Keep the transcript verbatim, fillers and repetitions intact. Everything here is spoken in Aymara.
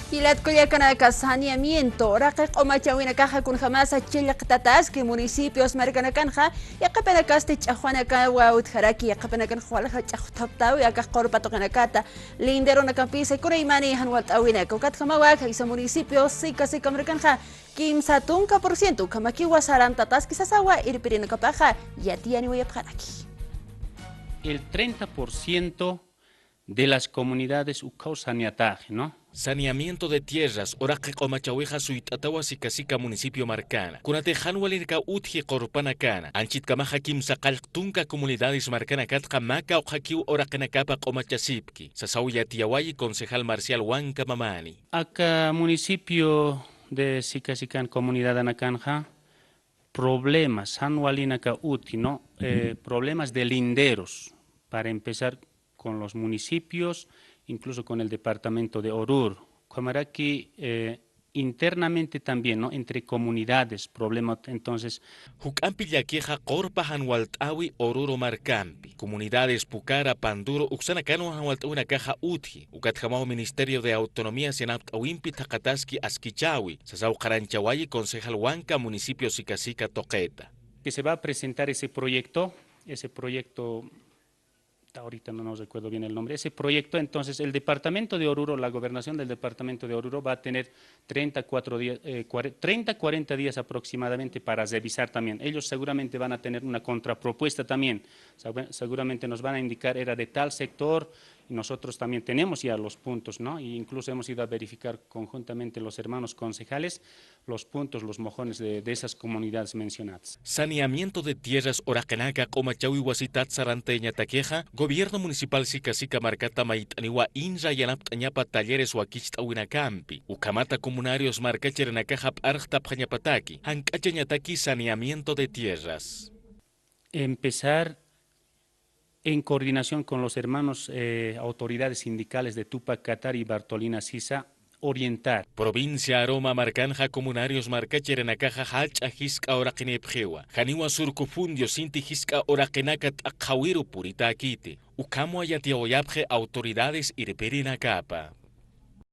Jilat kullakanaka, saneamiento, uraqi q'umachawinakaxa kunjamasa chillqtataski municipios markanakanxa, yaqhipinakasti ch'axwanakawa utjaraki, yaqhipinakanxa walja ch'axwthaptawi akax qurpa tuqinakata, linderonakampisa, kunaymani jan walt'äwinaka, ukatjamawa khaysa municipio sika sika markanxa, kimsa tunka por ciento ukhamakiwa sarantataski sasawa irpirinakapaxa yatiyaniwayapxaraki. El treinta por ciento de las comunidades ukkhaw saneataxi, ¿no? Saneamiento de tierras, uraqi q'umachawixa suyt'atawa sika sika municipio markana. Kunatix jan walinakaw utji qurpanakana. Anchitkamaxa kimsa qallq tunka comunidades markanakatxa mä kawkhakiw uraqinakapa q'umachasipki, sasaw yatiyawayi concejal Marcial Huanca Mamani. Aka municipio de sika sikan comunidadanakanxa problemas, jan walinakaw utji, ¿no? Eh, problemas de linderos, para empezar con los municipios, incluso con el departamento de Oruro. Ukhamaraki, eh, internamente también, ¿no? Entre comunidades, problema, entonces. Juk'ampi llakixa qurpa jan walt'äwi Oruro markampi. Comunidades Pucara, Panduro, uksanakanwa jan walt'äwinakaxa utji. Ukatjamaw Ministerio de Autonomías yanapt'äwimpi thaqataski askichäwi, sasaw qharanchawayi concejal Huanca municipio sika sika tuqita. Que se va a presentar ese proyecto, ese proyecto, ahorita no, no recuerdo bien el nombre, ese proyecto, entonces el departamento de Oruro, la gobernación del departamento de Oruro va a tener treinta, cuatro días, eh, cuare-, treinta, cuarenta días aproximadamente para revisar también. Ellos seguramente van a tener una contrapropuesta también. Segura-, seguramente nos van a indicar, era de tal sector, y nosotros también tenemos ya los puntos, ¿no? Y incluso hemos ido a verificar conjuntamente los hermanos concejales los puntos, los mojones de, de esas comunidades mencionadas. Saneamiento de tierras uraqinaka q'umachawi wasitat sarantayañatakixa, gobierno municipal sika sika markata mayt'aniwa INRA yanapt'añapa talleres wakicht'äwinakampi, ukhamata comunarios markachirinakaxa p'arxtapxañapataki, jank'achañataki saneamiento de tierras. Empezar en coordinación con los hermanos, eh, autoridades sindicales de Túpac Katari y Bartolina Sisa, orientar. Provincia Aroma markanxa comunarios markachirinakaxa jach'a jisk'a uraqinipxiwa. Janiwa surco fundio sinti jisk'a uraqinaka t'aqhawiru puritäkiti. Ukhamwa yatiyawayapxi autoridades irpirinakapa.